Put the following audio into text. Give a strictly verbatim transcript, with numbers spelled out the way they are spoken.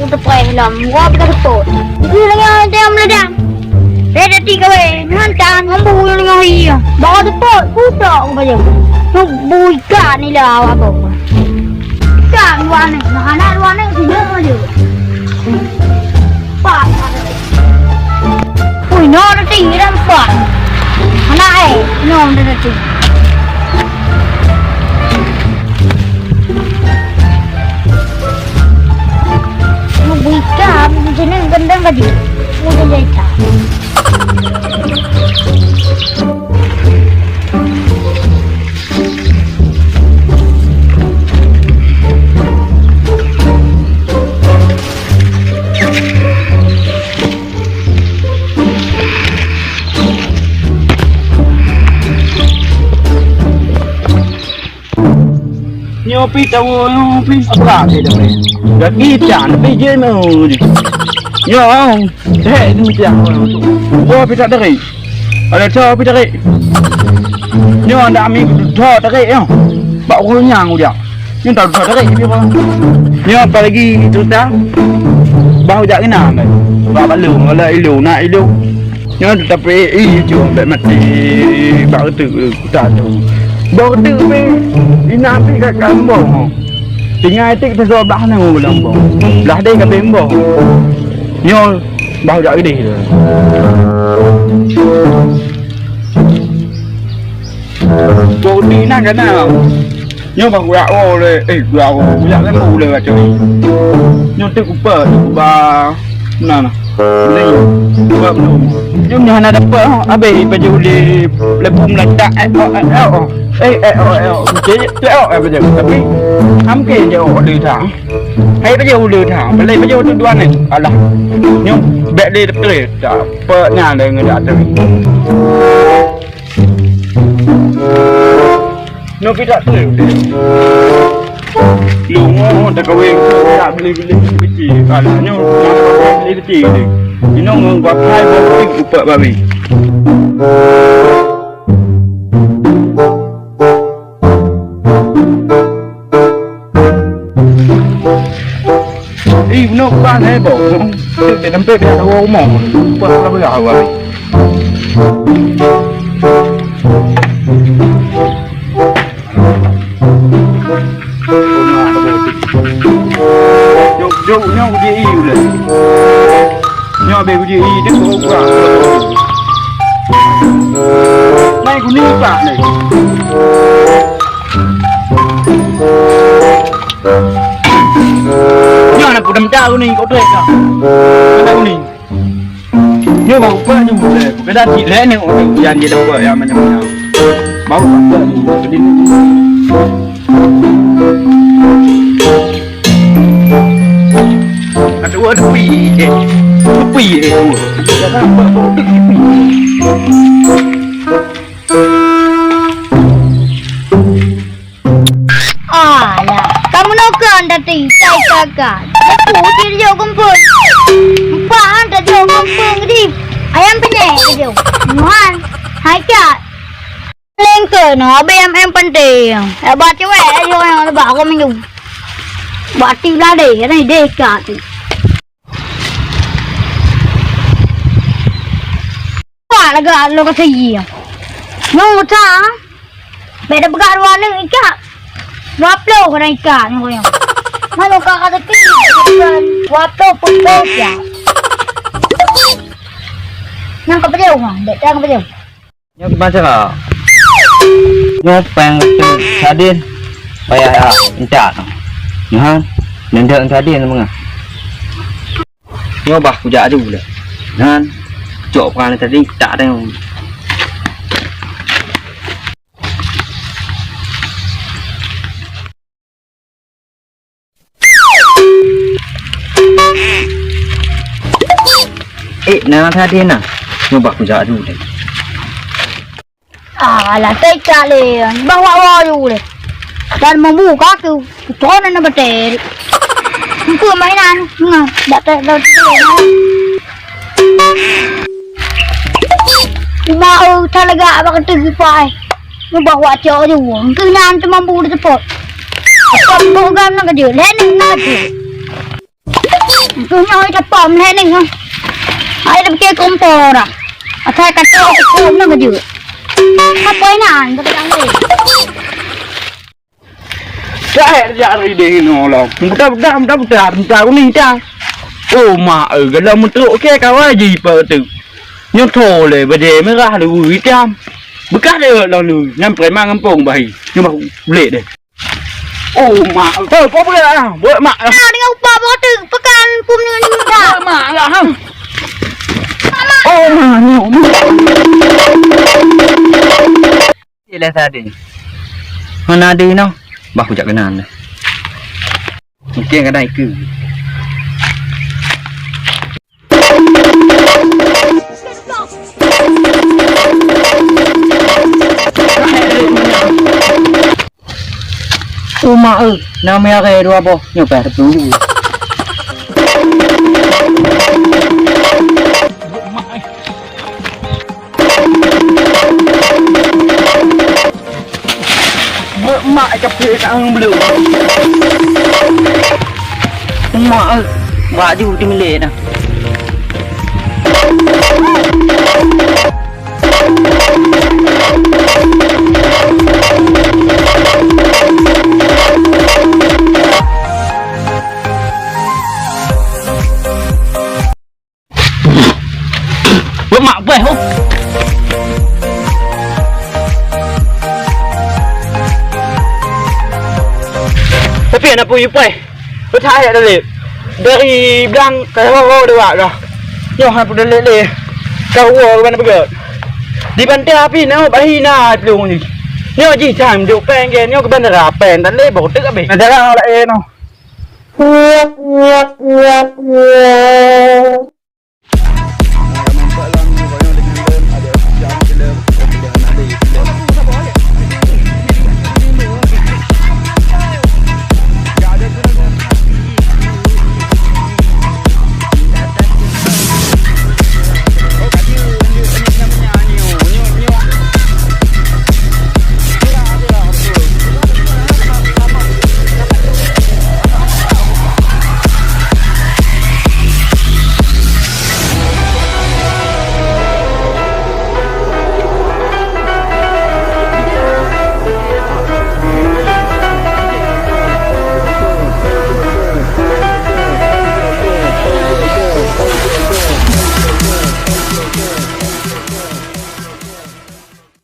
Teupeu lom, gop ka teupeu. Bukui lagèe ayam ladang. Eh, dati kawé, nyan kan ngon bu lagèe iya. Bawa teupeu, kutok ku bajèe. Nyoe bu ikan ni lah awak kau. Ikan dua ni, nah, anak dua ni sini aja. Pak. Ui, no dati, dah empat. Anak eh, no dati. Bukan, jeuneng gendang tadi. Udah jadi tak. Nyoe pih tawoe, nyoe pih. Apa dia dah? Dah kita, tapi je mau. Nyoe, hei, tu macam. Wah, pih tak tarik. Ada cak pih tarik. Nyoe anda ambil tho tarik nyoe. Bak ureueng nyang ujak. Nyoe tak usah tarék, dia bang. Nyoe apalagi cerita, bah ujak keunan, bah balong, kalau ilu, nak ilu. Nyoe tapi, ih, cuma bèk mati, bak reuteuek, kuta tu. Bak reuteuek pih, inan pih ka kambong. Tinggai tik teusoe blah nyoe ulang bong. Blah deh ka bembong. Nyoe, bah ujak geudeh tu. Bak reuteuek inan ka na. Nyoe bah kuyak woe lé, eh, kuyak woe, kuyak lé mu lé bacut. Nyoe teuk kupeue, ba, na, na. Beli, ba belum. Nyoe nyoe hana dapet, oh, habéh bajèe ulèe, lé bum lantak, eh, oh, eh, oh, oh. Eh, eh, oh, eh, oh. Cek, cek, oh, eh, bajèe. Tapi, am ke je, oh, lé tha. Hai bajèe ulèe tha, balai bajèe tu dua ni. Alah. Nyoe, bèk lé dapet, dapet nyan lé ngeujak tu. Nyoe pidok tu. Lu ngoh dah kahwin, tak beli-beli kecil. Alah nyoe, beli kecil ni. Inoe ngon gua pai baru upet babi. Ih, bunoe ban heboh. Teuntèe biasa rumoh. Upah lah beurah awai. Jok, jok, nyoe uji ié ulèe. Nyoe abéh uji ié, dia baru buka. Mai kuning tak ni? Nyoe na pudam jauh ni, kau tu ka. Ada ni. Nyoe bang, buat ni boleh. Bukan dah cik leh ni, orang yang dia buat yang macam-macam. Bau buat ni, jadi ni. Ada dua tepi je. Tepi je dua. Jangan buat bau tepi. Alah, kamu nokon tadi, cai kakak. Aku di jok kumpul. Empat han tak jok kumpul ngedi. Ayam penyek jok. Nuhan, hai kat. Lengke no, abang M M penting. Eh, baca weh, jok yang lebak aku minggu. Bati lah deh, ni deh kat. Wah, lagak lo ka segi. Nyoe uta. Beda peugah dua neuk ikat. Dua ploh kena ikat nyoe. Mana ka ka teuti. Dua ploh pun ya. Nang ka pejauh, ha, dek tang pejauh. Nyoe macam mana? Nyoe peng tu sadin. Payah ya, entak. Nyoe, nendek sadin menga. Nyoe bah kujak aju lé. Nyan, cok peurang tadi, tak ada. Eh, na tadi na. Nyoe bah kujak aju lé. Alah, teuka lé, bah wak woe lé. Dan membuka tu, tu na na betel. Engkau mainan, ngah, dak tak dak tu. Uma u talaga abang tu gipai. Ubah wak cok je, engkau nan tu mampu di tepot. Kau bukan nak kerja, lain nak kerja. Keuh nyoe ita pom lé nyoe. Ai dah pike kompor dah. Asai kata hukum na baju. Apa inan kata yang lain. Cak jak ri deh inoe lom. Mudah-mudah, mudah-mudah, mudah kuning cang. Oh mak, eh, galak meutrok ke kawan ji pa tu. Nyoe tho lé bajée mirah lé wui itam. Beukah deh lom lu, nyang preman gampông bahi. Nyoe bah ulek deh. Oh mak, eh, po boleh lah. Boleh mak. Ah, dengan upah bote pekan pun ni dah. Boleh mak lah. Oh mak, nyoe. Yelah tadi. Mana ada inoe? Bah kujak keunan dah. Mungkin kadang ikeu. Uma eu, na miare dua boh nyoe payah teupeue. Beuh mak, eh, capek tangan belum. Mak, eh, baju tu milik dah. Buat mak beh, oh. Tapi anak pun yupai. Percaya dah lep. Dari belang ke ho-ho dua dah. Nyoh anak pun dah lep leh. Kau wo ke mana pegat. Di bantai api na bahi na pelung ni. Nyoh ji cang duk peng ke nyoh ke bandara peng dan leh botek abis. Bandara lain noh.